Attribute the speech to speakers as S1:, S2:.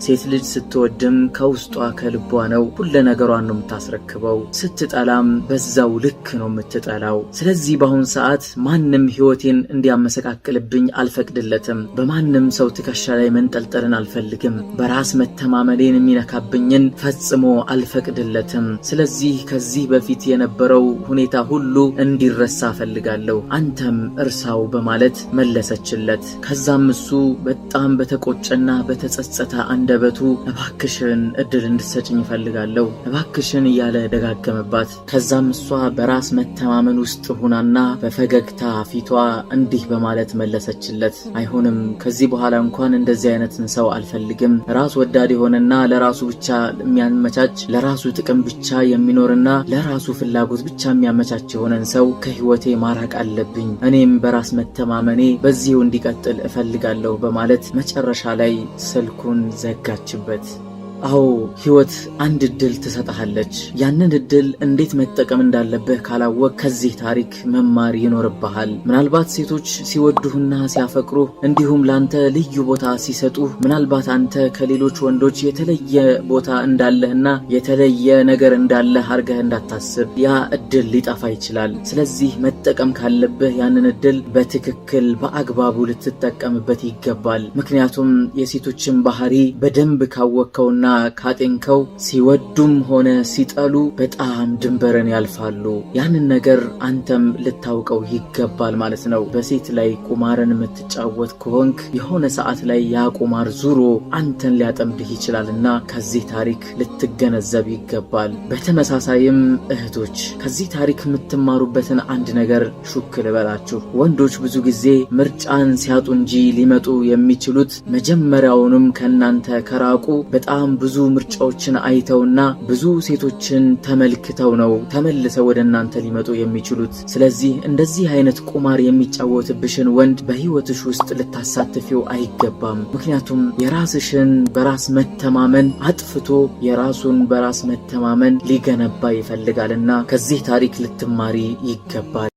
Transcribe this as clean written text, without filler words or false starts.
S1: ሴት ልጅ ስትወድም ከውስጧ ከልቧ ነው፣ ሁለ ነገሯን ነው የምታስረክበው። ስትጠላም በዛው ልክ ነው የምትጠላው። ስለዚህ በአሁን ሰዓት ማንም ሕይወቴን እንዲያመሰቃቅልብኝ አልፈቅድለትም። በማንም ሰው ትከሻ ላይ መንጠልጠልን አልፈልግም። በራስ መተማመኔን የሚነካብኝን ፈጽሞ አልፈቅድለትም። ስለዚህ ከዚህ በፊት የነበረው ሁኔታ ሁሉ እንዲረሳ እፈልጋለሁ፣ አንተም እርሳው በማለት መለሰችለት። ከዛም እሱ በጣም በተቆጨና በተጸጸተ አንደበቱ እባክሽን እድል እንድትሰጭኝ እፈልጋለሁ፣ እባክሽን እያለ ደጋገመባት። ከዛም እሷ በራስ መተማመን ውስጥ ሁናና በፈገግታ ፊቷ እንዲህ በማለት መለሰችለት። አይሆንም፣ ከዚህ በኋላ እንኳን እንደዚህ አይነትን ሰው አልፈልግም። ራስ ወዳድ የሆነና ለራሱ ብቻ የሚያመቻች፣ ለራሱ ጥቅም ብቻ የሚኖርና ለራሱ ፍላጎት ብቻ የሚያመቻች የሆነን ሰው ከህይወቴ ማራቅ አለብኝ። እኔም በራስ መተማመኔ በዚሁ እንዲቀጥል እፈልጋለሁ በማለት መጨረሻ ላይ ስልኩን ዘጋችበት። አዎ፣ ህይወት አንድ እድል ትሰጥሃለች። ያንን እድል እንዴት መጠቀም እንዳለብህ ካላወቅ ከዚህ ታሪክ መማር ይኖርብሃል። ምናልባት ሴቶች ሲወዱህና ሲያፈቅሩህ እንዲሁም ላንተ ልዩ ቦታ ሲሰጡህ ምናልባት አንተ ከሌሎች ወንዶች የተለየ ቦታ እንዳለህና የተለየ ነገር እንዳለህ አድርገህ እንዳታስብ። ያ እድል ሊጠፋ ይችላል። ስለዚህ መጠቀም ካለብህ ያንን እድል በትክክል በአግባቡ ልትጠቀምበት ይገባል። ምክንያቱም የሴቶችን ባህሪ በደንብ ካወቅከውና ካጤንከው ሲወዱም ሆነ ሲጠሉ በጣም ድንበርን ያልፋሉ። ያንን ነገር አንተም ልታውቀው ይገባል ማለት ነው። በሴት ላይ ቁማርን የምትጫወት ከሆንክ የሆነ ሰዓት ላይ ያ ቁማር ዙሮ አንተን ሊያጠምድህ ይችላልና ከዚህ ታሪክ ልትገነዘብ ይገባል። በተመሳሳይም እህቶች፣ ከዚህ ታሪክ የምትማሩበትን አንድ ነገር ሹክ ልበላችሁ። ወንዶች ብዙ ጊዜ ምርጫን ሲያጡ እንጂ ሊመጡ የሚችሉት መጀመሪያውንም ከእናንተ ከራቁ በጣም ብዙ ምርጫዎችን አይተውና ብዙ ሴቶችን ተመልክተው ነው ተመልሰው ወደ እናንተ ሊመጡ የሚችሉት። ስለዚህ እንደዚህ አይነት ቁማር የሚጫወትብሽን ወንድ በህይወትሽ ውስጥ ልታሳትፊው አይገባም። ምክንያቱም የራስሽን በራስ መተማመን አጥፍቶ የራሱን በራስ መተማመን ሊገነባ ይፈልጋልና ከዚህ ታሪክ ልትማሪ ይገባል።